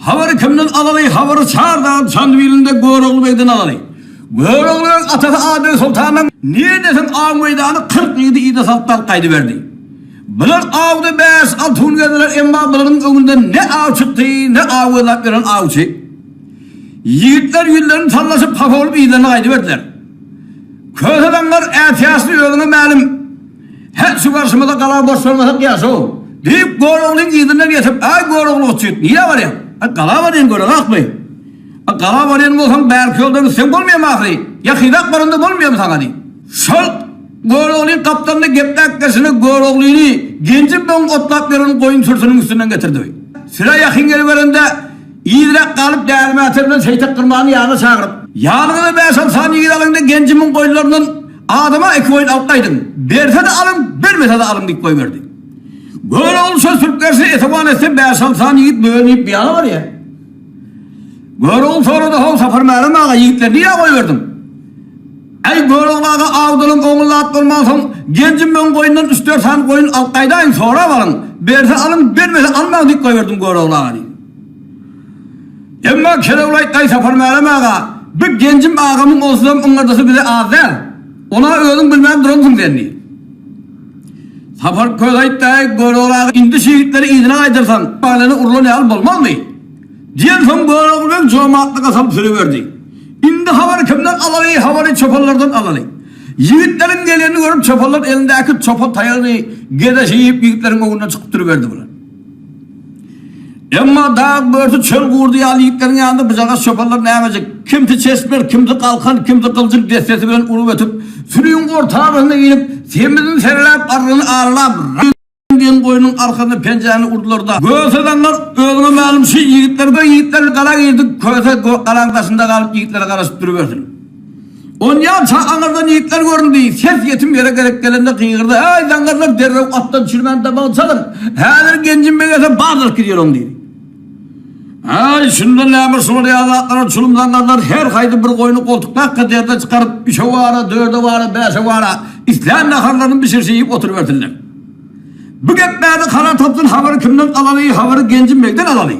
Habary kimden alaly, habary Çar dagyň Çandybilinde Görogly begden alaly. Görogly beg atasy Adybeg soltandan niredesin aw meýdany 40 ýigidi yza salyp alyp gaýdyberdi. Bular awda bäş-alty gün gezdiler, emma bularyň öňünden ne aw çykdy, ne aw gözläp ýören awçy. Ýigitler ýüzlerini sallaşyp hapa bolup yzlaryna gaýdyberdiler. Köse zaňňar ätiýaçly özüňe mälim. Hä, şu garşymyza gala boş bolmasak ýagşy-ow! Diýip, Göroglyň yzyndan ýetip, Äý, Görogly goçjyt, nirä barýaň? Aý, gala barýan göreňakmy? Aý, gala barýan bolsaň, bärki ýoldan gitseň bolmaýarmy ahyry? Ýakynrak baranda bolmaýarmy saňa? diýip. Şol Göroglyň gapdalynda gepläp gelşine Göroglyny Genjim begiň otlap ýören goýun sürüsiniň üstünden getirdi. Sürä ýakyn geliberende, yzrak galyp Dälimäter bilen Seýtek Gyrmany ýanyna çagyryp. Ýanyňyza bäş-alty sany ýigit alyň-da, Genjimiň goýunlaryndan Adama iki goýun alyp gaýdyň. Berse-de alyň, bermese-de alyň diýip goýberdi. Görogly şol sürüp gelse, esewan etse bäş-alty sany ýigit bölünip bir ýana barýar. Görogly sorady, How, Saparmälem aga, ýigitleri nirä goýberdiň? Äý, Görogly aga, awdalyň oňly zat bolmansoň, Genjim meň goýundan üç-dört sany goýun alyp gaýdaýyň, sorap alyň. Berse alyň, bermese almaň diýip goýberdim, Görogly aga diýdi. Emma Kerewli aýtdy, Saparmälem aga, bi Genjim agamyň onsuzam yňňyrdysy bize az däl. Ona özüň bilmän duransyň sen diýdi. Sapar köz aýtdy, Görogly aga, indi şu ýigitleri yzyna gaýdyrsaň, baglana urlan ýaly bolmazmy? Diýensoň Görogly beg jomartlyga salyp sürüberdi. Indi habary kimden alaly, habary çopanlardan alaly. Ýigitleriň gelenini görüp çopanlar elindäki çopan taýagyny gezeşip ýigitleriň öňünden çykyp duruberdi bular. Emma dag börsi, çöl gurdy ýaly ýigitleriň ýanynda bujagaz çopanlar nämejik, kimsi çeşmer, kimsi galkan, kimsi gyljyk dessesi bilen urup ötüp, sürüň orta arasyna girip, semizini serläp, arrygyny aralap, diýen goýnuň arkasyna penjäni urdular-da, Köse zaňňar, özüňe mälim şu ýigitler, ýigitler gala girdik, Köse galaň daşynda galyp ýigitlere garaşyp durubersin. Onýança aňyrdan ýigitler göründi. Ses ýetim ýere gezek gelende gygyrdy, Äý, zaňňarlar, derrew atdan düşürmän damagy çalyň! Häzir Genjim beg gelse bardyryp gidýär oň diýdi. Äý, şunda näme şular ýaly zatlara çulum zaňňarlar her haýsy bir goýny goltuklakka derde çykaryp, üçe bara, dörde bara, bäşe bara, islän naharlaryny bişirşi iýip oturybersinler. Bu gep bärde karar tapsyn, habary kimden alaly, habary Genjim begden alaly.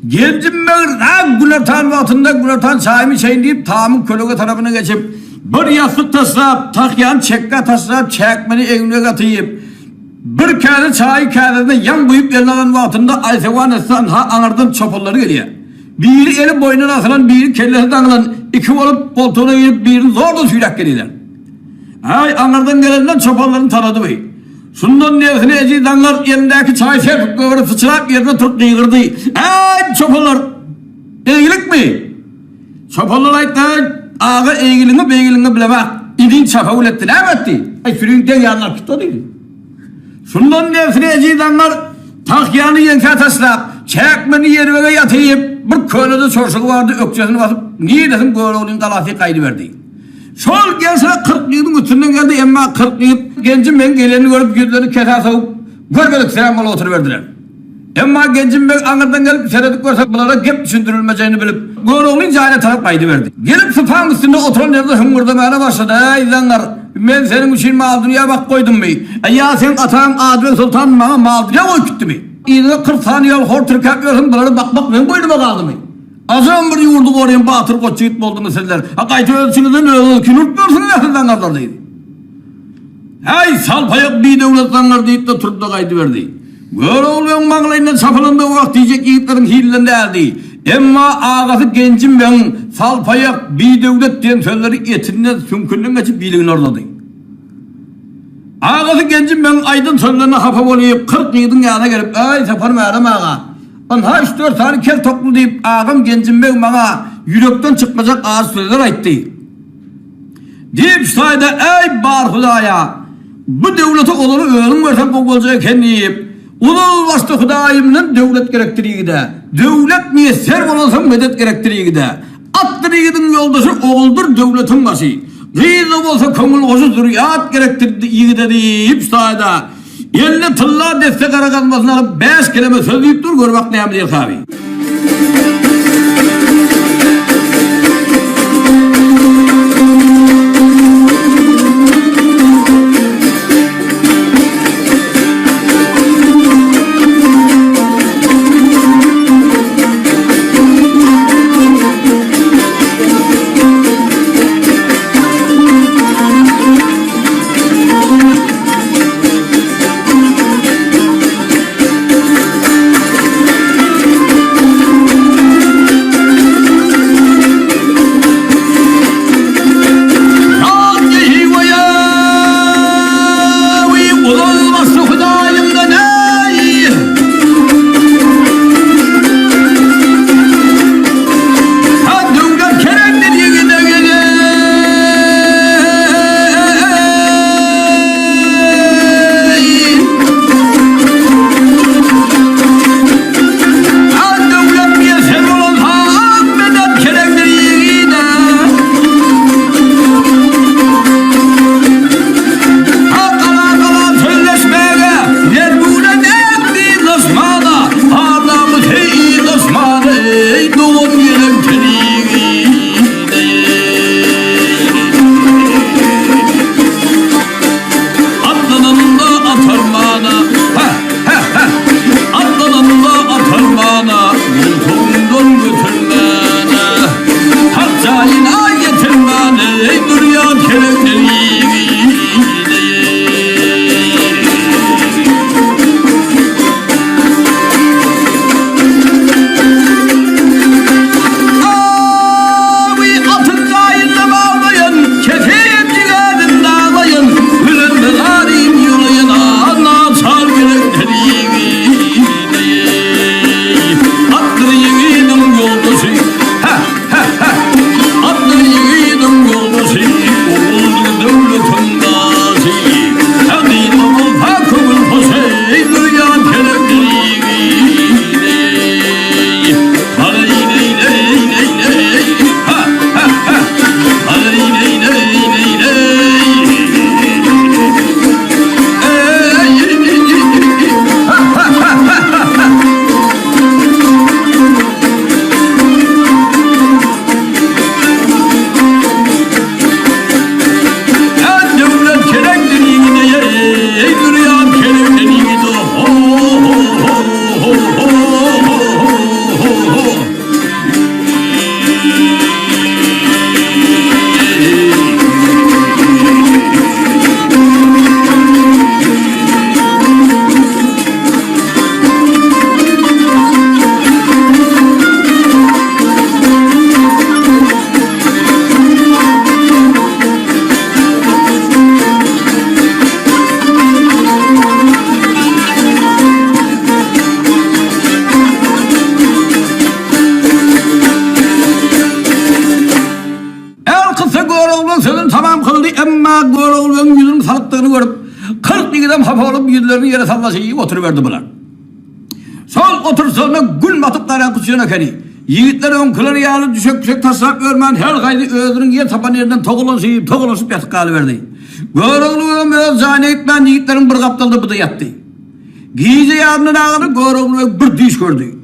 Genjim beg rak günortan wagtynda günortan çaýymy içeýin diýip, tamyň kölege tarapyna geçip, bir ýassyk taşlap, tahýany çekgä taşlap, çäkmeni egnine gatyp, bir käse çaýy käsesine ýaň guýup eline alan wagtynda Aýsewan etse ynha aňyrdan çopanlary gelýär. Biri eli boýnuna asylan, biri kellesi daňylan, iki bolup goltugyna girip birini zordan süýräp gelýärler. Äý, aňyrdan gelenden çopanlaryny tanady bu. Şundan nebsine ejiz zaňňar elindäki çaýy serpip goýberip syçrap ýerine turup gygyrdy, Äý, çopanlar! Eýgilikmi? Çopanlar aýtdy, Äý, aga, eýgiligiňi-beýgiligiňi bilemok. Iniň çapawul etdi. Näme etdi? Äý, sürüň deň ýaryny alyp gitdi o diýdi. Şundan nebsine ejiz zaňňar tahýany ýeňsä taşlap, çäkmeni ýerbege ýatyryp, bir köne-de çorşugy bardy, ökjesini basyp, niredesin Göroglyň galasy gaýdyberdi. Şol gelse 40 ýigidiň üstünden geldi, emma 40 ýigit Genjim begiň gelenini görüp ýüzlerini kesä sowup, görmediksirän bolup oturyberdiler. Emma Genjim beg aňyrdan gelip seredip görse bulara gep düşündirilmejegini bilip, Göroglyň jaýyna tarap gaýdyberdi. Gelip sypaň üstünde oturan ýerinde hüňňürdemäne başlady, Äý, zaňňar, men seniň üçin mal-dünýä bakyp goýdummy? Ýa seň ataň Adybeg soltan maňa mal-dünýä goýup gitdimi? Yzyňa 40 sany ýol hor tirkäp ýörsüň, bulary bakmak meň boýnuma galdymy? Ajam bir ýurdy goraýan batyr goç ýigit bolduňyz sizler. Ha gaýta öz içiňizden özüňiz kin urup ýörsüňiz-ä siz zaňňarlar diýdi. Häý, salpaýak bidöwlet zaňňar diýip-de turdy-da gaýdyberdi. Görogly begiň maňlaýyndan çapylanda wah diýjek ýigitleriň hilinden däldi. Emma agasy Genjim begiň salpaýak, bidöwlet diýen sözleri etinden, süňkünden geçip biligini orlady. Agasy Genjim begiň aýdan sözlerine hapa bolyp, 40 ýigidiň ýanyna gelip, Äý, Saparmälem aga, Ynha üç-dört sany kel tokly diýip, agam Genjim beg maňa ýürekden çykmajak ajy sözler aýtdy. Diýip, şu taýda, Äý, bar Hudaýa, bu döwleti olara özüň berseň gowy boljak eken diýip, ozal başda Hudaýymdan döwlet gerekdir ýigide, döwlet miýesser bolansoň medet gerekdir ýigide. Atdyr ýigidiň ýoldaşy, oguldyr döwletiň başy. Gyz-da bolsa köňül hoşy zürýat gerekdir ýigide diýip, şu taýda, Eline tylla desse gara gazmasyny alyp, bäş keleme söz diýip dur, gör bak näme diýer saby. düşeklerini ýere sallaşyp oturyberdi bular. Şol oturyşlaryna gün batyp garaňky düşen ekeni. Ýigitler öňküleri ýaly düşek-püşek taşlap ýörmän her haýsy özüniň ýer tapan ýerinden togalanyşyp, togalanyşyp ýatyp galyberdi. Görogly begem öz jaýyna gitmän ýigitleriň bir gapdalynda bu-da ýatdy. Gije ýaryndan agany Görogly beg bir düýş gördi.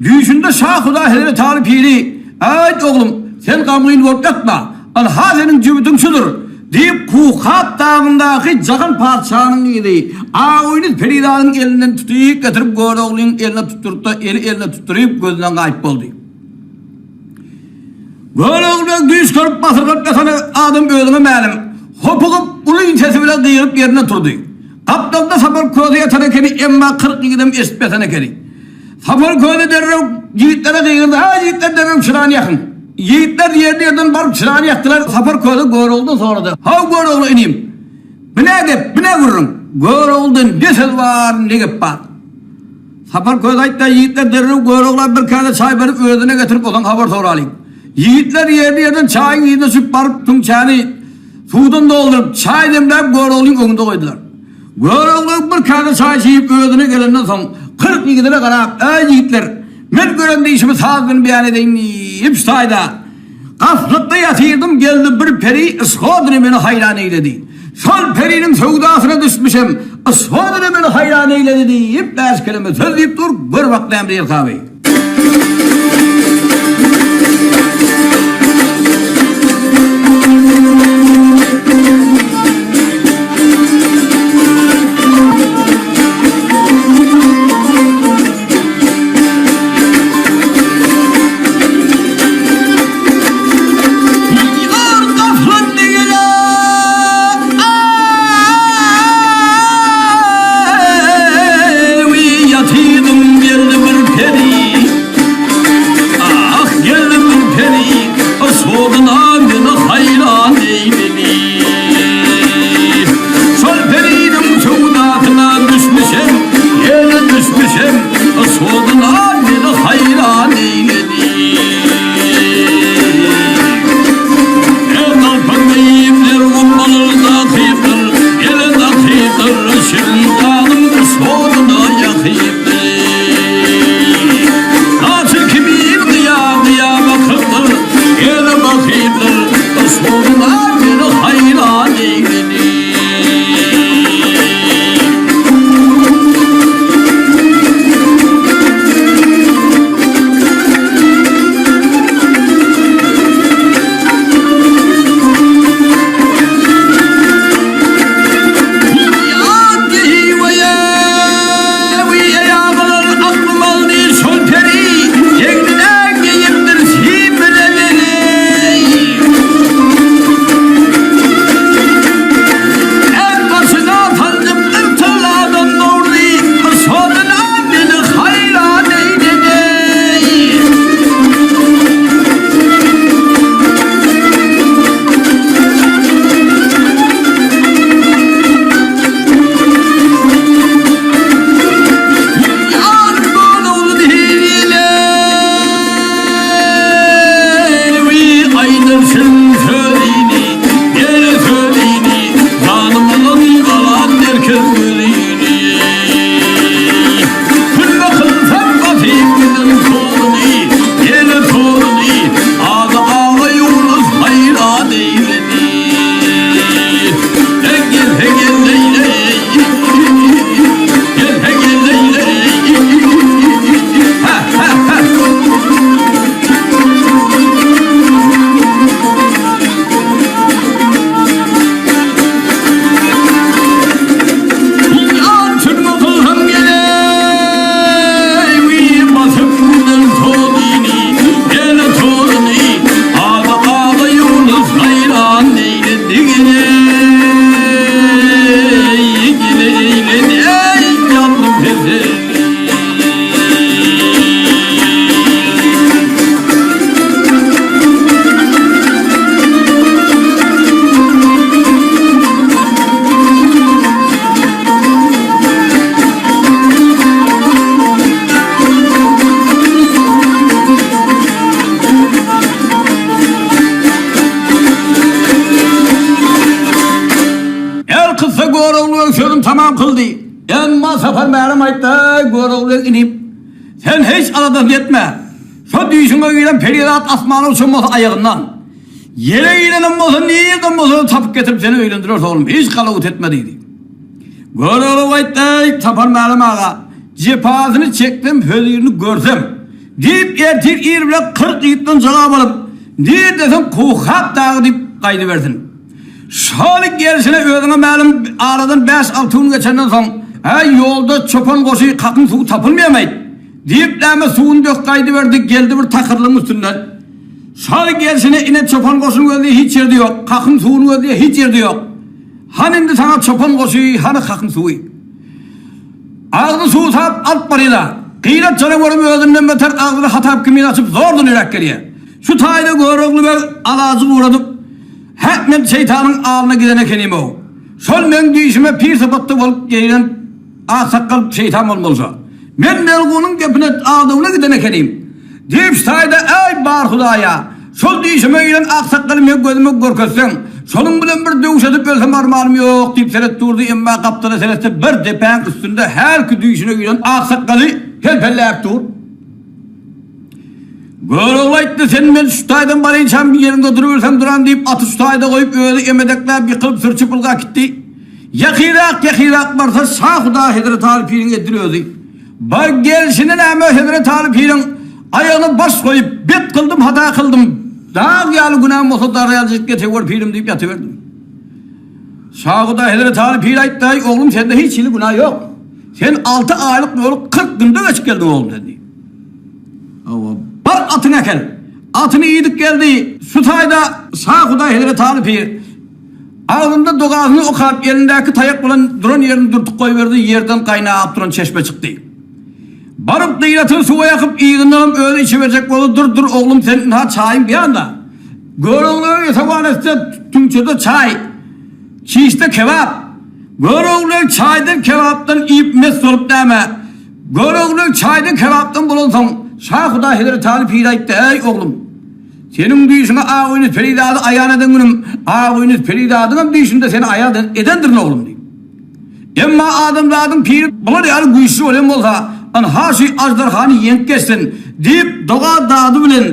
Düýşünde Şa Huda Hezreti Aly piri, Aýt, oglum, sen gamgyn bolup ýatma, ynha seniň jübütiň şudur! Diýip, Kukap dagyndaky Jahan patyşanyň gyzy Agöýli perizadyň elinden tutyp getirip Göroglyň eline tutdurtda, eli eline tutduryp gözünden gaýyp boldy. Görogly beg düýş görüp basyrganyp ýatan adam özüne mälim. Hopugyp, uly sesi bilen gygyryp ýerinden turdy. Gapdalda Sapar köze ýatan ekeni, emma 40 ýigidem eşidip ýatan ekeni. Sapar köze derrew ýigitlere gygyrdy, Haý, ýigitler, derrew çyrany ýakyň! Ýigitler ýerli-ýerden baryp çyrany ýakdylar. Sapar köze Görogludan sorady, Haw, Görogly inim, bu nä gep, bu nä gürrüň? Görogludan ne söz bar, ne gep bar? Sapar köze aýtdy, Ýigitler, derrew Görogla bir käse çaý berip, özüne getirip, ondan habar soralyň. Ýigitler ýerli-ýerden çaýyň yzyna düşüp baryp, tüňçäni suwdan dolduryp, çaý demläp, Göroglyň öňünde goýdular. Görogly bir käse çaý içip özüne gelenden soň, 40 ýigidine garap, Äý ýigitler, men gören dişimi saz bilen beýan edeýin diýip, şu taýda gaflatda ýatyrdym, geldi bir peri ysgadyna meni haýran eýledi. Şol periniň söwdasyna düşmüşem, ysgadyna meni haýran eýledi diýip, bäş keleme söz diýip dur, gör bak näme diýer taby. Ýatydym geldi bir peri, Ah, geldi bir peri, Şoduna meni haýran eýledi. Şol periniň söwdasyna düşmüşem, Ýene düşmüşem, Şoduna meni haýran eýledi. Her nalpan geýipler, gummalar dakypdyr, Ýele dakypdyr, şirin janym şoduna ýakypdyr. Naçe kimin gyýa-gyýa bakypdyr, Ýele bakypdyr, şoduna meni haýran eýledi. Elkyssa Görogly beg sözüni tamam kyldy. Sapar Mälim aýtdy, Eý, Görogly inim, sen hiç aladasyny etme. Şo düýşüňe giren perizat asmana uçan bolsa aýagyndan, ýere girenem bolsa nirden bolsa-da tapyp getirip seni öýlendireris oglum, hiç galawut etme diýdi. Görogly aýtdy, Eý, Sapar Mälim aga, jepasyny çeksem, hözirini görsem, diýip, ertir ir bilen 40 ýigitden jogap alyp, nirdesiň Kuhap dagy diýip gaýdybersin. Şaly gelşine özüňe mälim aradan bäş-alty gün geçenden soň, Äý, ýolda çopan goşy kakyň suwy tapylmaýam-aýt! Diýip, näme suwuny dök gaýdyberdi, geldi bir takyrlygyň üstünden. Şaly gelşine ine çopan goşuny gözleýär hiç ýerde ýok, kakyň suwuny gözleýär hiç ýerde ýok. Hany indi saňa çopan goşy, hany kakyň suwy? Agzy suwsap alyp barýar-a. Gyrat janawaryň özünden beter agzyny hatap kimin açyp zordan ýöräp gelýär. Şu taýda Görogly beg alajy guradyp, Häk men şeýtanyň alyna giden ekenim-ow. Şol meň düýşüme pir sypatda bolup giren ak sakgal şeýtan bolmalyşa. Men melgunyň gepine aldawyna giden ekenim. Diýip şu taýda Äý bar Hudaýa, şol düýşüme giren ak sakgaly meň gözüme görkezseň, şonuň bilen bir döwüş edip ölsem armanym ýok diýip seret durdy, emma gapdala seretse bir depäň üstünde hälki düýşüne giren ak sakgaly pelpelläp dur. Görogly aýtdy, Sen men şu taýdan barynçam bir ýeriňde duruberseň duran diýip, aty şu taýda goýup, özi emedekläp ýykylyp sürçüp ylgap gitdi. Ýakyrak, ýakyrak barsa, Şahuda Hezreti Aly piriň edil özi. Bar gelşine näme Hezreti Aly piriň aýagyna baş goýup, Bet kyldym, hata kyldym, dag ýaly günäm bolsa dar ýaly getegör pirim diýip ýatyberdim. Şahuda Hezreti Aly pir aýtdy, Aý, oglum, sende hiç hili günä ýok. Sen alty aýlyk ýoly 40 günde geçip geldiň oglum sen diýip. Hawa, bar atyňy äkel. Atyny iýdik geldi. Şu taýda Şa Hudaý Hezreti Aly pir agzynda dogasyny okap, elindäki taýak bilen duran ýerini dürtüp goýberdi, ýerden gaýnap duran çeşme çykdy. Baryp gyratyny suwa ýakyp, yzyndanam özi içiberjek boldy, Dur, dur, oglum, sen ynha çaýyň bu ýanda. Görogly esewan etse, tüňçede çaý, çişde kebap. Görogly çaýdan, kebapdan iýip mes bolup näme, Görogly çaýdan kebapdan bolansoň, Şa Hudaý Hezreti Aly pire aýtdy, Eý, oglum! Seniň düýşüňe Agöýnüz perizady aýan eden günüm, Agöýnüz perizadyňam düýşünde seni aýan edendirin, oglum diýip. Emma adamzadyň piri bular ýaly güýçli bolan bolsa, ynha şu aždarhany ýeňip geçsin, diýip, doga-dady bilen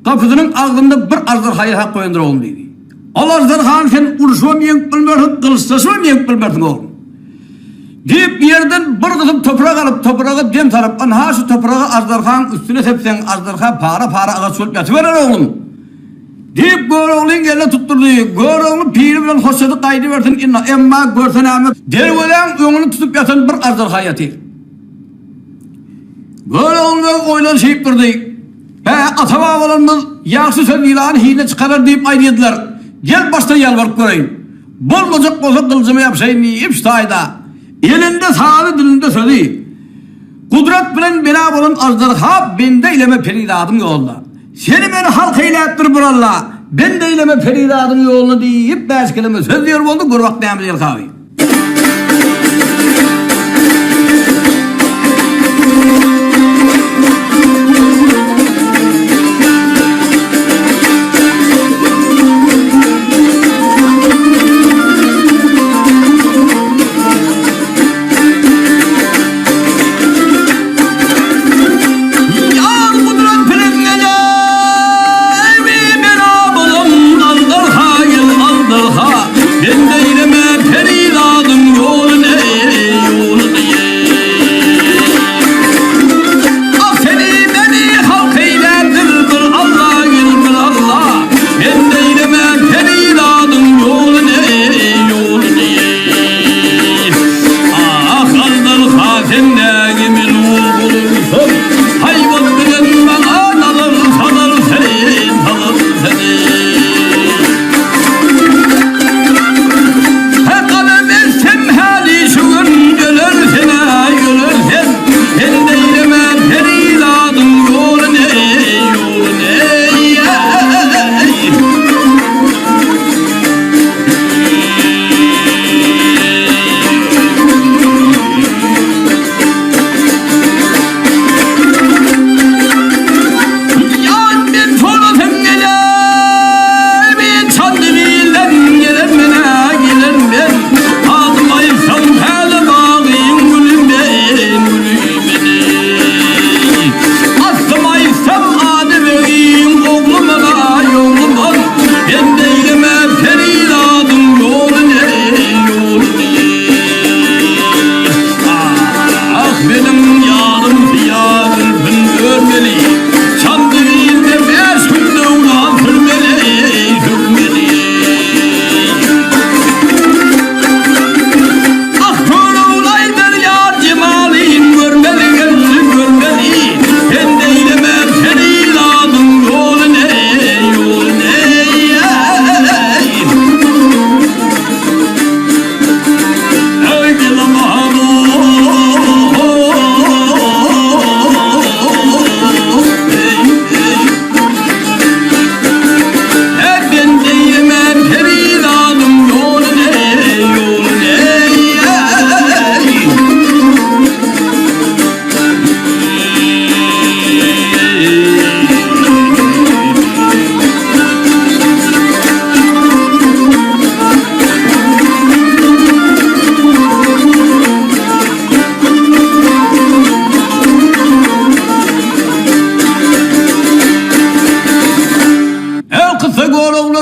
gapysynyň agzynda bir aždarha ýasap goýandyr, oglum diýdi. Ol aždarhany sen urşubam ýeňip bilmersiň, gylyçlaşybam ýeňip bilmersiň, oglum. Diýip, ýerden bir gysym toprak alyp, topraga dem salyp, Ynha, şu topragy aždarhaň üstüne sepseň, aždarha para-para agaç bolup ýatyberer, oglum! Diýip, Göroglyň eline tutdurdy. Görogly piri bilen hoşlaşyp gaýdybersin, ynha, emma görse näme, derwezäň öňüni tutup ýatan bir aždarha ýatyr. Görogly beg oýlanyşyp durdy. Hä, ata-babalarymyz Ýagşy söz ýylany hile çykarar diýip aýdýardylar. Gel başda ýalbaryp göreýin. Bolmajak bolsa gylyjyma ýapyşaýyn diýip şu taýda elinde sazy dilinde sözi gudrat bilen bela bolan aždarha bende eýleme perizadyň ýoluna. Seni meni halk eýläpdir bir Alla bende eýleme perizadyň ýoluna diýip bäş keleme söz diýer boldy gör bak näme diýer sazy.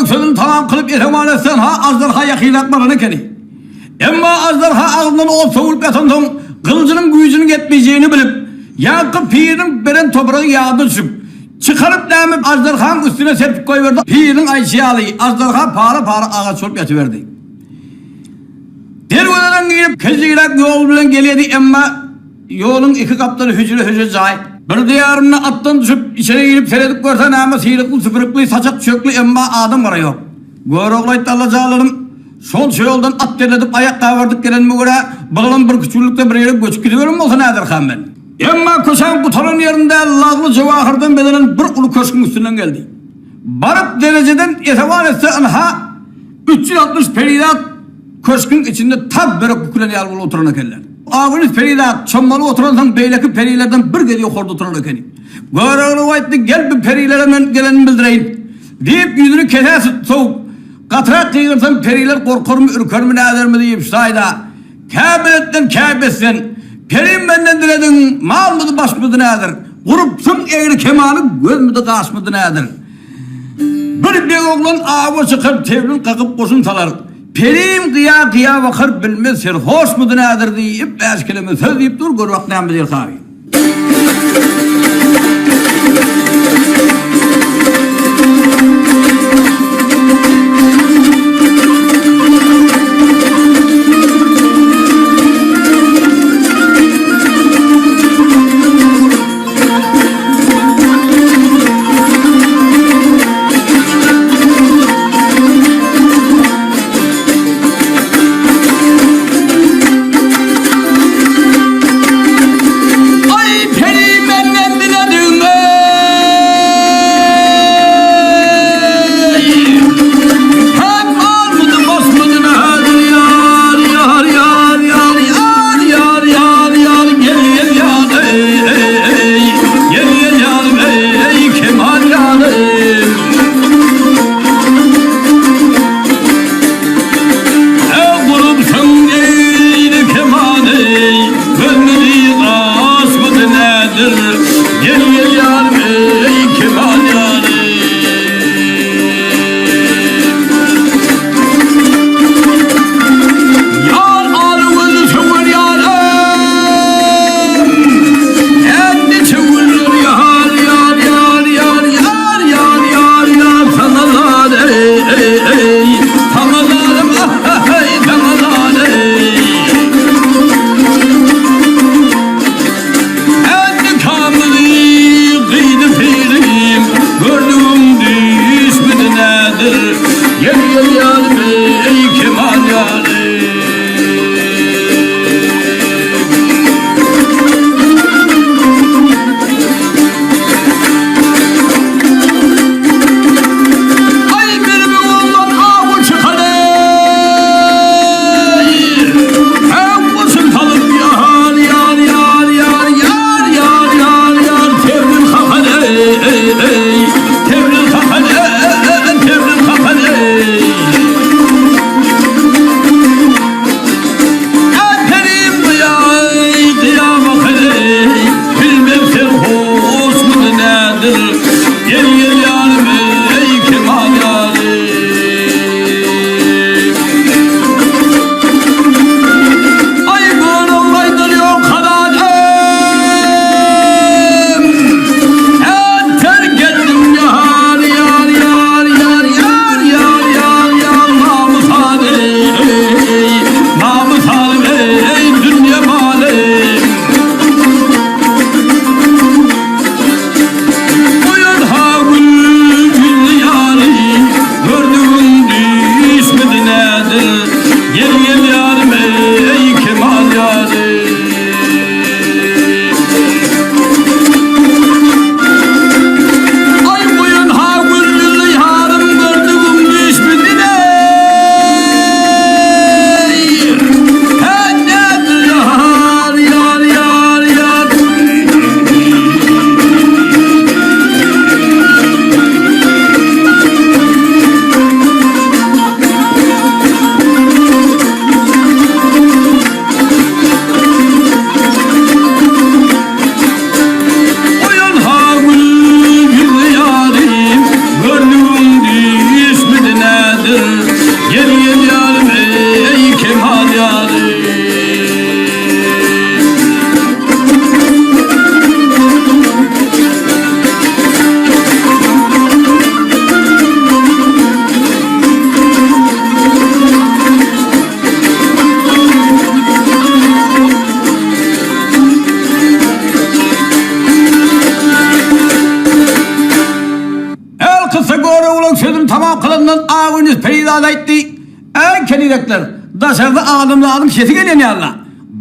Görogly sözüni tamam kylyp esewan etsen ha aždarha ýakynrak baran ekeni. Emma aždarha agzyndan ot sowulyp ýatansoň gylyjynyň güýjüniň ýetmejegini bilip, ýaňky piriniň beren topragy ýadyna düşüp, çykaryp näme aždarhaň üstüne serpip goýberdi. Piriniň aýdyşy ýaly aždarha para-para agaç bolup ýatyberdi. Derwezeden girip kejigräk ýol bilen gelýärdi, emma Ýoluň iki gapdaly hüjre-hüjre jaý. Bir diýarynda atdan düşüp, içeri girip seredip görse näme syrykly-süpürikli, saçak-çökli emma adam-gara ýok. Görogly aýtdy Allajanlarym, şol şu ýoldan at derledip aýak gabardyp gelenime görä, bularam bir küçüklükde bir ýere göçüp gidiberen bolsa näderkam men. Emma köçäň gutaran ýerinde lagly-jowahyrdan bezelen bir uly köşgüň üstünden geldi. Baryp derejeden esewan etse ynha, 360 perizat Köşgüň içinde tap börek bükülen ýaly bolup oturan ekenler. Agülis perizat çommalyp oturansoň beýleki perilerden bir gez ýokarda oturan ekeni. Görogly aýtdy, Gel bu perilere men gelenimi bildireýin. Diýip, ýüzüni kesä sowup, Gatyrak gygyrsam periler gorkarmy, ürkermi, nädermi diýip, şaýda, Kä beletden, kä besden, Perim menden dilediň, malmydy, başmydy, nädir? Gurupsyň egri kemany, gözmüdi, gaşmydy, nädir? Bir beg oglan awa çykar, teblin kakyp goşun salar. Perim gyýa gyýa bakar, bilmez serhoşmydy nädir diýip, bäş keleme söz diýip dur, gör bak näme diýer saby. Aý peri menden dilediň eý Hem almydy basmydy nädir ýar ýar ýar ýar ýar ýar ýar ýar gel gel ýar eý eý eý gel gel ýarym eý eý kemal ýarym Eý gurupsyň eýli kemal eý Gözmedi gaşmydy nädir Gel gel ýarym eý kemal ýarym. Ýar aly gözli söwer ýarym Ändi çöwürler ýar ýar ýar ýar ýar ýar ýar ýar saňa zar eý eý eý saňa zarym ah-ah-eý saňa zar eý Ändi kama. Sözüni tamam kylandan Agündiz perizat aýtdy, Äý, kenizekler, daşarda adamzadyň sesi gelýän ýaly-la.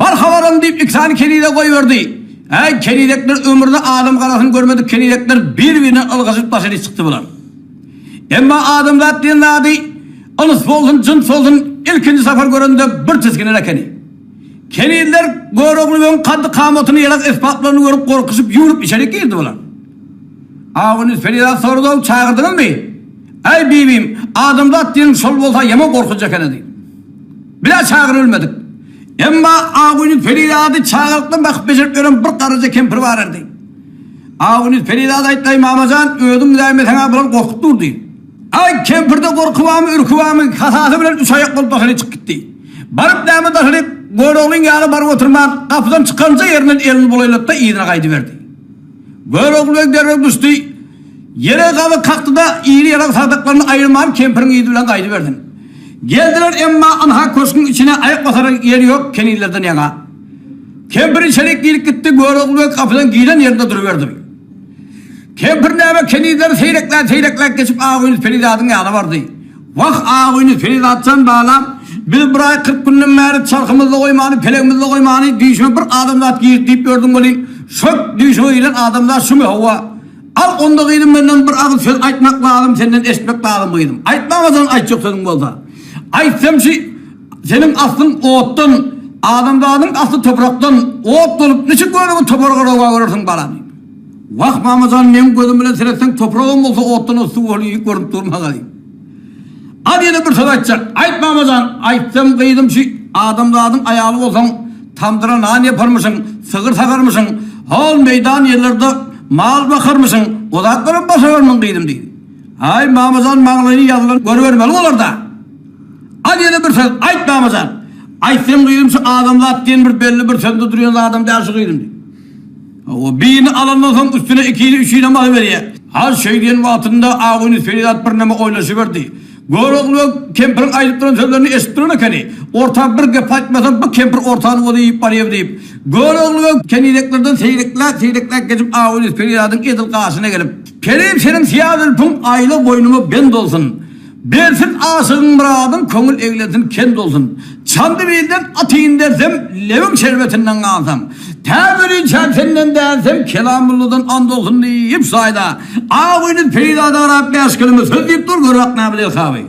Bar habar alyň diýip iki sany kenizegi goýberdi. Äý, kenizekler ömründe adam garasyny görmedik kenizekler bir-birinden ylgaşyp daşary çykdy bular. Emma adamzat diýen zady yns bolsun, jyns bolsun ilkinji sapar görende bir tisginer ekeni. Kenizler Görogly begiň kaddy-kamatyny, ýarag-esbaplaryny görüp gorkuşyp ýüwrüp içerik girdi bular. Agündiz perizat sorady, Çagyrdyňyzmy? Äý, bibim, adamzat diýeniň şol bolsa ýaman gorkunç eken-ä diýdi. Biz-ä çagyrybilmedik. Emma Agündiz perizady çagalykdan bakyp bejerip ýören bir garryja kempir bar erdi. Agündiz perizat aýtdy, Aý, mama jan, özüň gidäýmeseň-ä bular gorkup dur diýdi. Aý, kempirde gorky barmy, ürki barmy, hasasy bilen üç aýak bolup daşary çykyp gitdi. Baryp näme daşary Göroglyň ýany baryp oturman, gapydan çykanja ýerinden elini bulaýlady-da yzyna gaýdyberdi. Görogly beg derrew düşdi. Ýere gazy kakdy-da, iri ýarag sadaklaryny aýyrman kempiriň yzy bilen gaýdybersin. Geldiler, emma ynha köşgüň içine aýak basara ýer ýok, kenizlerden ýaňa. Kempir içerik girip gitdi, Görogly beg gapydan giren ýerinde duruberdi. Kempir näme kenizleri seýrekläp-seýrekläp geçip Agöýli perizadyň ýanyna bardy. Wah, Agöýli perizatjan balam, biz bir aý 40 günden bäri çarhymyzda goýmany, pelegimizde goýmany, düýşüme bir adamzat girdi diýip ýördüň welin, şo düýşüňe giren adamzat şumy, hawa. Al onda gyzym menden bir agyz söz aýtmak lazym, senden eşitmek lazym gyzym. Aýtmamasaň aýtjak sözüň bolsa. Aýtsam şi Seniň aslyň otdan, adamzadyň asly toprakdan, ot bolup niçik gözüňi topraga rowa görersiň balam diýip. Wah mamajan meň gözüm bilen seretseň topragam bolsa otdan yssy bolup görünip dur maňa diýip. Al ýene bir söz aýtjak. Aýt mamajan, aýtsam gyzym şu adamzadyň aýaly bolsaň tamdyra nan ýaparmyşyň, sygyr sagarmyşyň, hol meýdan ýerlerde mal bakarmyşyň, o zatlaram başararmyň gyzym diýdi. Aý mamajan maňlaýyna ýazylan görübermeli bolarda. Al ýene bir söz aýt mamajan. Aýtsam gyzym şu adamzat diýen bir belli bir sözde durýan zadam däl şu gyzym diýdi. Hawa, birini alandan soň üstüne ikini, üçinem alyberýär. Ha şeý diýen wagtynda Agöýli Ferizat birneme oýlanşyberdi. Görogly kempiriň aýdyp duran sözlerini eşidip duran ekeni. Orta bir gep aýtmasam bu kempir ortany ozy iýip barýar diýip. Görogly kenizeklerden seýrekläp-seýrekläp geçip Agöýli Ferizadyň edil gaşyna gelip. Perim seniň syýa zülpüň aýla boýnuma bent bolsun. Bersin aşygyň myradyn köňül eglensin kend bolsun. Çandybilden at indersem lebiň şerbetinden gansam. Tä ölinçäm senden dänsem Kelamulladan and bolsun diýip şaýda Agöýli perizada garap bäş kelime söz diýip dur göräk näme diýer saby.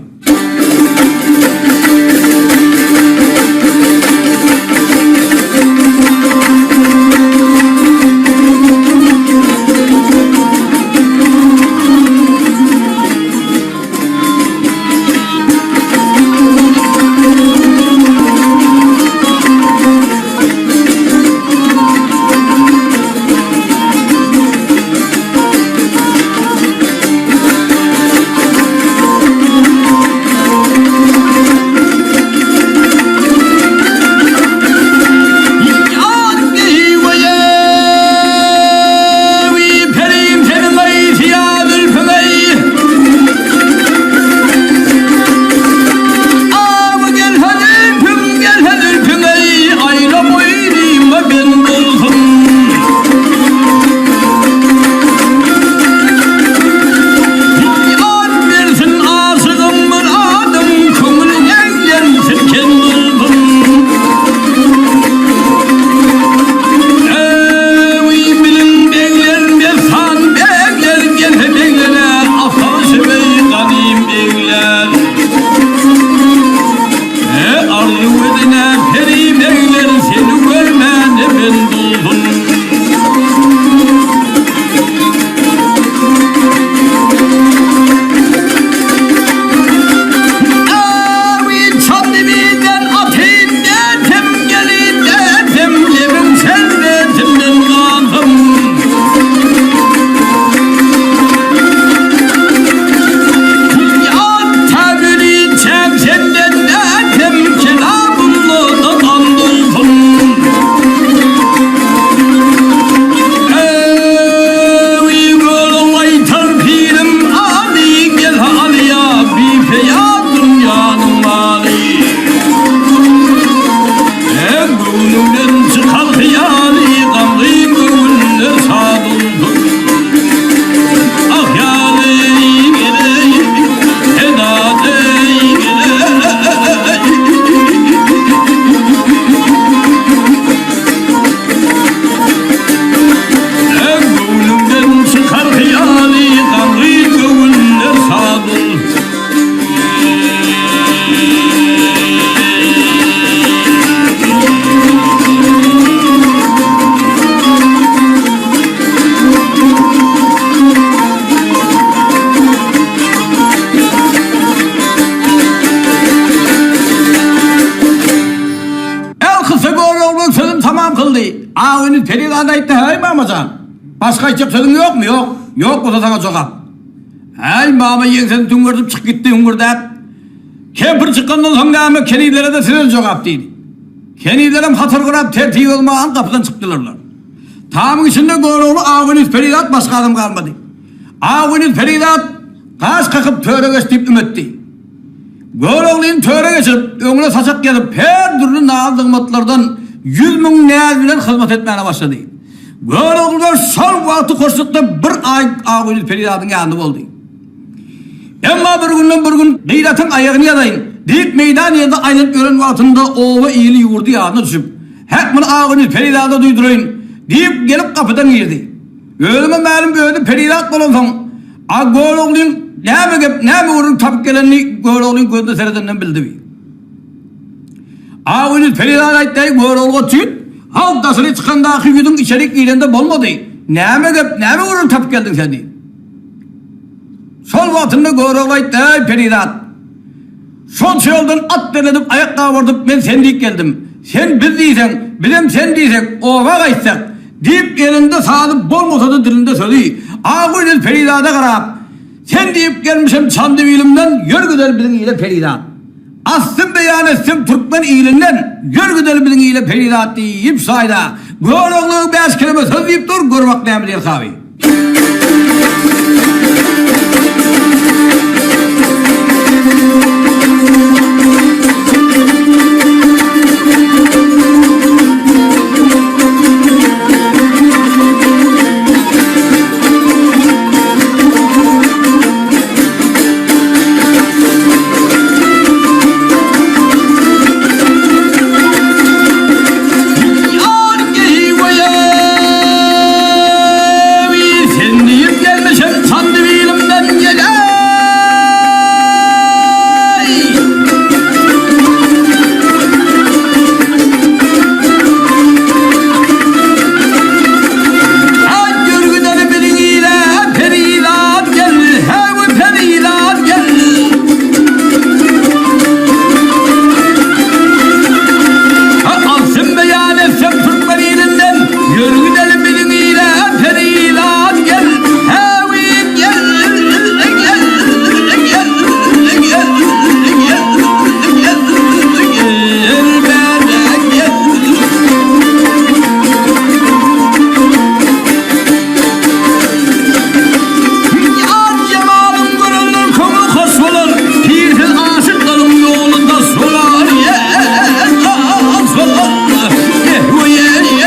Agyny perizat aýtdy, Häý, mama jan, başga aýtjak sözüň ýokmy? Ýok. Ýok bolsa saňa jogap. Häý, mama ýeňsesini tüňňerdip çykyp gitdi, hüňňürdäp. Kempir çykandan soň näme, kenizlere-de size jogap diýdi. Kenizlerem hatar gurap, tertibi bolman gapydan çykdylarlar. Tamyň içinde Görogly, Agöniz, Perizat başga adam galmady. Agöniz, Perizat gaş kakyp töre geç diýip üm etdi. Göroglyny töre geçirip, öňüne saçak ýazyp, her dürli naz-nygmatlardan 100.000 näz bilen hyzmat etmäne başlady. Göroglylar şol wagty hoşlukda bir aý Agöniz Perizadyň ýanynda boldy. Emma bir günden bir gün Gyratyň aýagyny ýazaýyn diýip meýdan ýerde aýlanyp ýören wagtynda oba ili ýurdy ýadyna düşüp, Häk muny Agöniz Perizada duýduraýyn diýip gelip gapydan girdi. Özüňe mälim özi perizat bolansoň, a Göroglyň näme gep, näme gürrüň tapyp gelenini Göroglyň gözüne seredenden bildi bi. Agöniz perizat aýtdy, Görogly goç ýigit, haw daşary çykandaky ýüzüň içerik girende bolmady. Näme gep, näme gürrüň tapyp geldiň sen diýip. Şol wagtynda Görogly aýtdy, Eý, perizat! Şonça ýoldan at derledip, aýak gabardyp, men sen diýip geldim. Sen biz diýseň, bizem sen diýsek, oba gaýtsak! Diýip, elinde sazy bolmasa-da dilinde sözi, Agözel perizada garap, Sen diýip gelmişem Çandybilimden, ýör gideli biziň ile perizat. Aslyn beýan etsem türkmen ilinden, ýör gideli biziň ile perizat diýip şaýda, Görogly bäş keleme söz diýip dur, gör bak näme diýer haby. Sen diýip gelmişem Çandybilimden gel-eý! Aý görgüdeli biziň ile perizat gel, häý perizat gel! Ha alsyn beýan etsem türkmen ilinden, Ýörgüdeli biziň ile perizat gel, häý gel, gel, gel, gel, gel, gel, gel, bärä gel. Ýar jemalyň görenden köňül hoş bolar, Pirsiz aşyklaryň ýoly daş bolar, daş bolar, eh-weý-eý.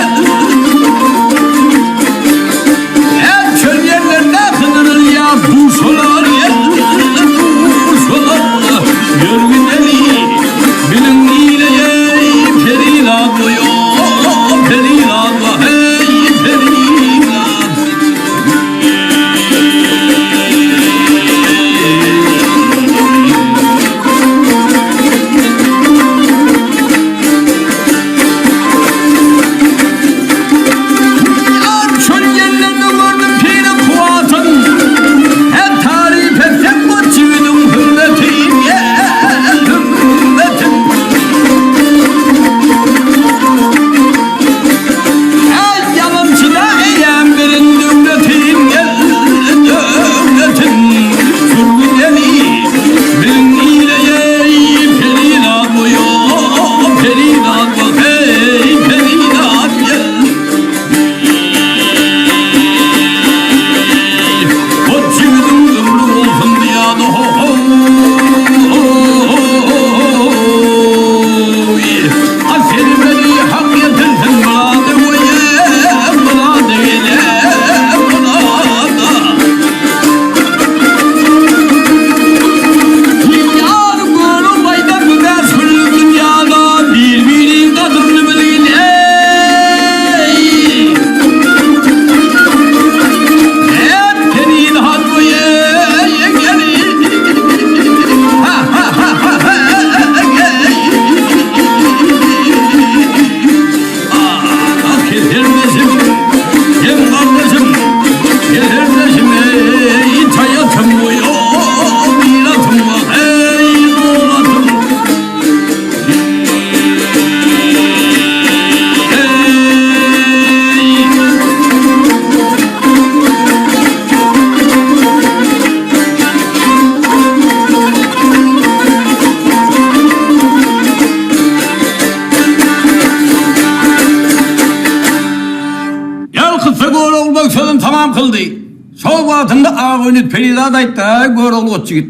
Elkyssa Görogly beg sözüni tamam kyldy. Şol wagtynda Agöýli perizat aýtdy, Äý, Görogly goç ýigit!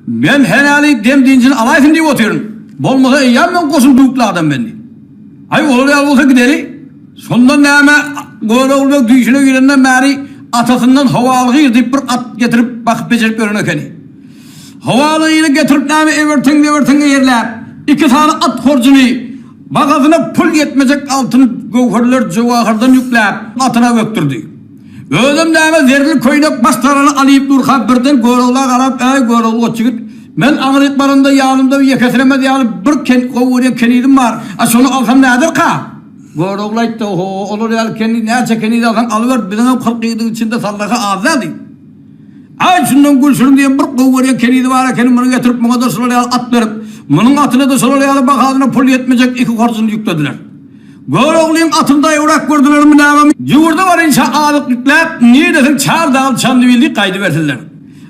Men hänäli dem-dynjyny alaýsyn diýip otyryn. Bolmasa eýýäm men goşun düwükli adam men diýdi. Aý, olar ýaly bolsa gideli. Şonda näme, Görogly beg düýşüne girenden bäri atasyndan Howaly gyz diýip bir at getirip bakyp-bejerip ýören ekeni. Howaly gyzy getirip näme ewerteň-zewerteň eýerläp, iki sany at horjuny, bagasyna pul ýetmejek altyn göwherler jöwahyrdan ýükläp, atyna bökdürdi. Özem näme zerli köýnek baş tarany alyp durka birden Görogla garap, Äý, Görogly goç ýigit, men aňryk baramda ýanymda ýekesiremez ýaly bir ken gowy görýän kenizim bar, a şony alsam näderka? Görogly aýtdy, Oho, olar ýaly keniz näçe keniz alsaň alyber, biziňem 40 ýigidiň içinde sallaka az däl diýdi. Aý, şundan Gülşirin diýen bir gowy görýän kenizi bar ekeni, muny getirip muňa-da şular ýaly at berip, munuň atyna-da şolar ýaly bahasyna pul ýetmejek iki horjuny ýüklediler. Göroglyň atyny daýawrak gördülermi nämemi, ýurda barynça azyk ýükläp, niredesiň çar dagyl Çandybildi gaýdybersinler.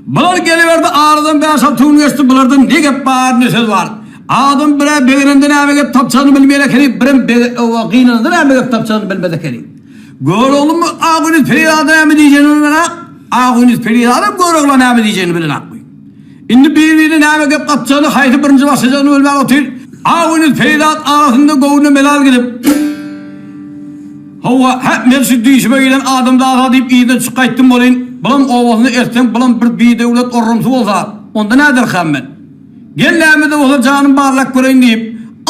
Bular geliberdi, aradan bäş-alty gün geçdi, bulardan ne gep bar, ne söz bar. Adam bir-ä begenende näme gep tapjagyny bilmeýän ekeni, birem gynananda näme gep tapjagyny bilmez ekeni. Göroglymy Agüniz perizada näme diýjegini bilenak, Agüniz perizadam Görogla näme diýjegini bilenakmy. Indi bir-birine näme gep gatjagyny, haýsy birinji başlajagyny bilmän otyr. Agüniz perizat arasynda göwnüne melal gidip, Hawa, hä, men şu düýşüme giren adamzada diýip yzyna düşüp gaýtdym welin, bulam obasyna eltseň, bulam bir bidöwlet orramsy bolsa, onda näderkäm men? Gel näme-de bolsa janym barlap göreýin diýip,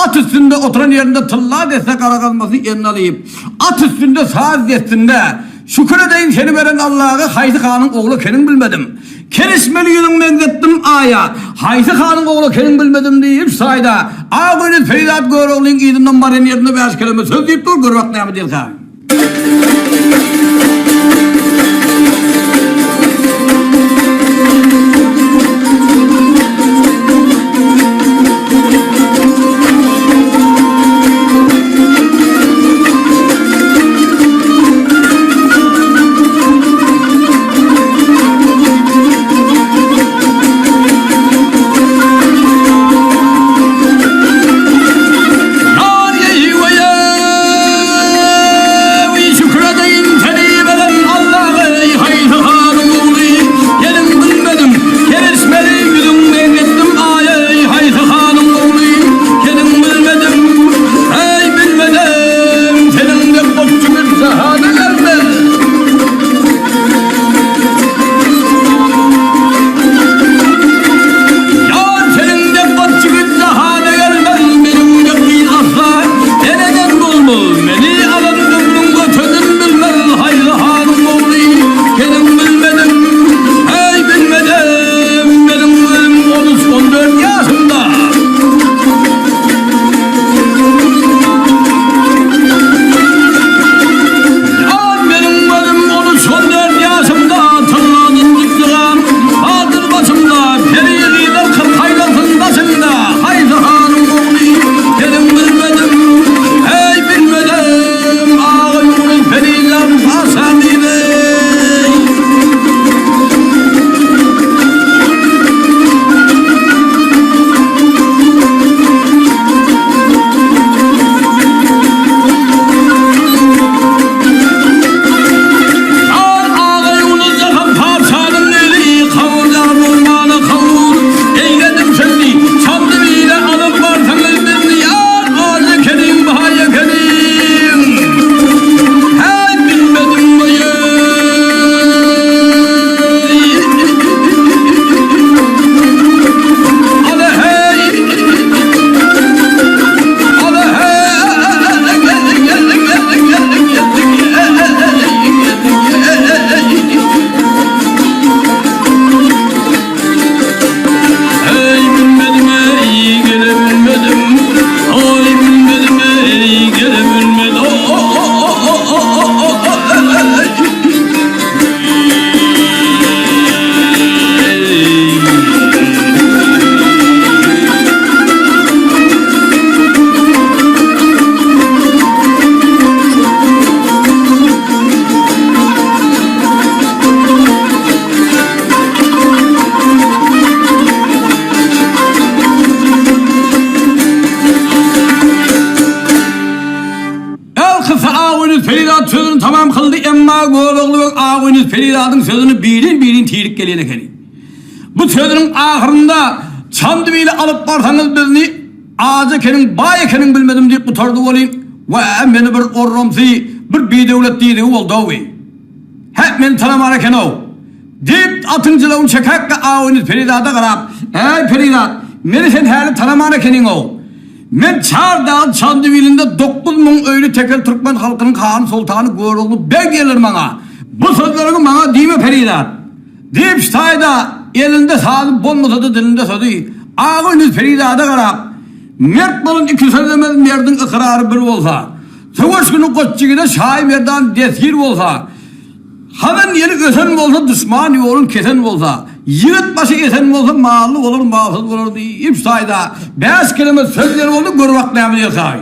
at üstünde oturan ýerinde tylla desse gara gazmasyny eline alyp, at üstünde saz destinde, Şükür edeýin seni beren Allaga, haýsy hanyň ogly ekeniň bilmedim. Kereşmeli ýüzüň meňzetdim Aýa, haýsy hanyň ogly ekeniň bilmedim diýip, saýda, Agöýli Perizat Göroglyň yzyndan barýan ýerinde bäş keleme söz diýip dur, gör bak näme diýerkä. sözüni tamam kyldy, emma Görogly beg Agöýnüz perizadyň sözüni birin-birin tirip gelýän ekeni. Bu sözüniň ahyrynda Çandybile alyp barsaňyz bizni ajy ekeniň, baý ekeniň bilmedim diýip gutardy welin, Wä, meni bir orramsy, bir bidöwlet diýdigi boldy-ow. Hä, meni tanaman eken-ow! Diýip, atyň jylawyny çekäkge Agöýnüz perizada garap, Äý, perizat, meni sen häli tanaman ekeniň-ow! Men Çar dagyň Çandybilinde 9000 öýli tekel türkmen halkynyň hany soltany Görogly beg gelir maňa. Bu sözleriňi maňa diýme perizat! Diýip, ştaýda elinde sazy bolmasa-da dilinde sözi, Agöýnüz perizada garap, Mert bolan iki sözlemez merdiň ykrary bir bolsa. Söweş güni goç ýigide Şaýy Merdan destgir bolsa, Hazan ýeli ösen bolsa, duşman ýolun kesen bolsa, ýigit başy esen bolsa, mally bolar, malsyz bolar diýip şaýda bäş keleme söz ýeri boldy, gör bak näme diýer saýy.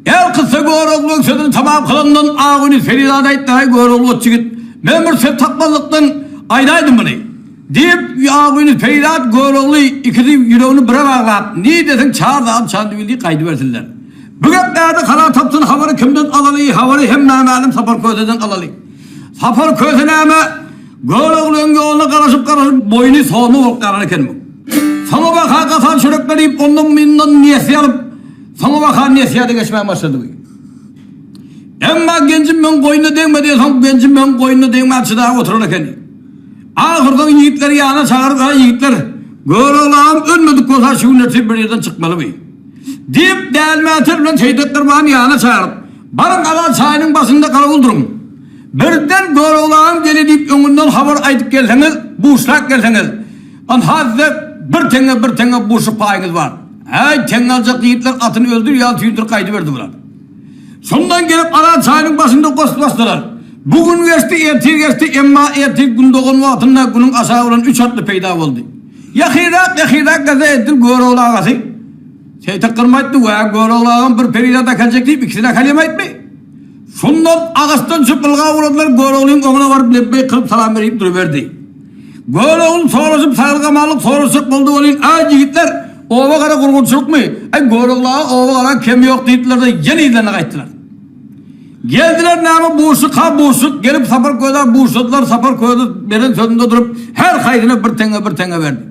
Elkyssa Göroglynyň sözüni tamam kylandan Agöýli Ferizada aýtdy, Aý, Görogly goç ýigit, men bir söz tapmazlykdan aýdaýdym muny. Diýip, Agöýli Ferizat Görogly ikisi ýüregini bire baglap, nidesiň çar zady Çandybil diýip gaýdybersinler. Bu gep bärde karar tapsyn, habary kimden alaly, habary hem nämälim Sapar Köseden alaly. Sapar Köse näme, Göroglynyň ýoluna garaşyp-garaşyp boýny sozma bolup galan eken bu. Soňabaka gasan çörekler iýip, ondan-mundan nesýe alyp, Soňabaka nesýe-de geçmän başlady bu. Emma Genjim meň goýnuna degme diýensoň, Genjim meň goýnuna degmän çydap oturan ekeni. Ahyrsoňy ýigitleri ýanyna çagyryp, Aý, ýigitler, Görogly agam ölmedik bolsa şu gün ertir bir ýerden çykmaly bu. Diýip, Dälmäter bilen Seýdek Gyrbany ýanyna çagyryp, Baryň Azat çaýynyň başynda garawul duruň. Birden Görogly agam gelýär diýip öňünden habar aýdyp gelseňiz, buşlap gelseňiz, ynha size bir teňňe, bir teňňe buşluk paýyňyz bar. Äý, teňňe aljak ýigitler atyny öldür ýaly tüýdürip gaýdyberdi bular. Şondan gelip Azat çaýynyň başynda goş basdylar. Bu gün geçdi, ertir geçdi, emma ertir gün dogan wagtynda günüň aşagy bilen üç atly peýda boldy. Ýakynrak, ýakynrak gelse edil Görogly agasy. Seýtek gyrma aýtdy, Wä, Görogly agam bir perizat äkeljek diýip, ikisini äkelýem aýtmy? Şundan agaçdan düşüp ylgap ugradylar, Göroglyň oňuna baryp lepbeý kylyp salam berip duruberdi. Görogly soraşyp saglyk-amanlyk soraşjak boldy welin, Aý, ýigitler, oba gara gurgunçylykmy? Aý, Görogly aga oba gara kemi ýok diýipdiler-de, ýene yzlaryna gaýtdylar. Geldiler näme buşluk ha buşluk, gelip Sapar köze buşladylar, Sapar köze beren sözünde durup, her haýsyna bir teňňe bir teňňe berdi.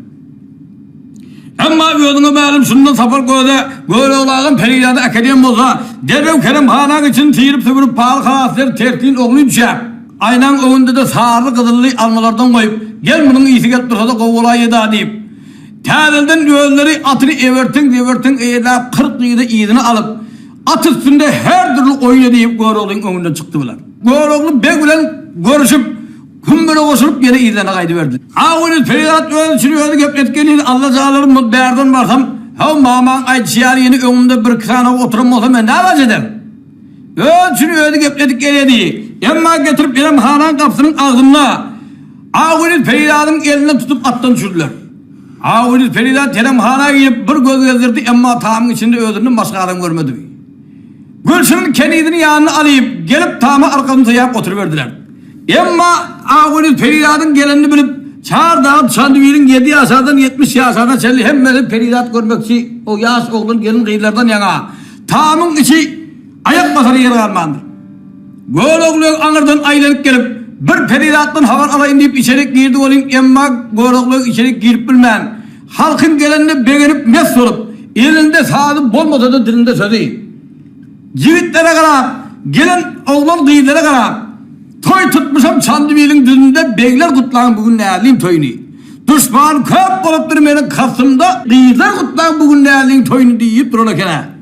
Emma özüňe mälim şundan Sapar köze Görogly agam perizady äkidýän bolsa, derrew Kerem hanaň içini syryp-süpürip paly-halaslar tertin ogly düşäp, aýnaň öňünde-de saryly-gyzylly almalardan goýup, gel munuň ysy gelip dursa-da gowy bolaýýa-da diýip, täzelden özleri atyny eberteň-zeberteň eýerläp 40 ýigidi yzyna alyp, At üstünde her dürli oýun edip Göroglyň öňünden çykdylar. Görogly beg bilen görüşip, hümmüre goşulyp ýene yzlaryna gaýdyberdi. Agözel perizat öz içini özi gepledip gelýär, Alla jalarym bu bärden barsam, haw mamaň aýdyşy ýaly ýene öňümde birki sany oturan bolsa men näme ederin? Öz içini özi gepledip gelýärdi. Emma getirip Erem hanaň gapysynyň agzynda Agözel perizadyň elinden tutup atdan düşürdiler. Agözel perizat Kerem hana girip bir göz gezdirdi, emma tamyň içinde özünden başga adam görmedi. Gülşirin kenizini ýanyna alyp, gelip tama arkasyny söýäp oturyberdiler. Emma Agözel perizadyň gelenini bilip, çar dagy Çandybiliň ýedi ýaşardan 70 ýaşaryna çenli hemmesi perizat görmekçi, o ýaş oglan gelin-gyzlardan ýaňa tamyň içi Aýak basara ýer galmandyr. Görogly aňyrdan aýlanyp gelip, bir perizatdan habar alaýyn diýip içerik girdi welin, emma Görogly içerik girip bilmän, halkyň gelenine begenip mes bolup, elinde sazy bolmasa-da dilinde sözi. Ýigitlere garap, gelen oglan-gyzlara garap, Toý tutmuşam Çandybiliň düzünde begler gutlaň bu gün Näzliň toýuny. Duşman köp bolupdyr meniň kastymda, gyzlar gutlaň bu gün Näzliň toýuny diýip duran eken-ä.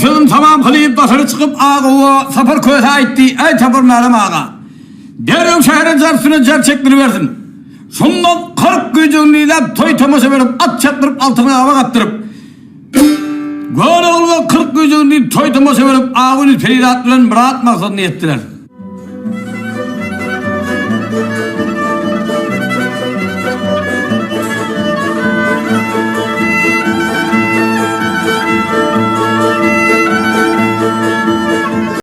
sözüni tamam kylyp, daşary çykyp, Agawa Sapar Köse aýtdy, Äý, Sapar Mälim aga! Derrew şähere jar üstüne jar çekdiribersin. Şundan 40 güýjügini diýläp, toý-tomaşa berip, at çapdyryp, altyn gaba gapdyryp, Göroglyga 40 güýjügini diýip, toý-tomaşa berip, Agüni perizat bilen myrat-maksadyna ýetdiler.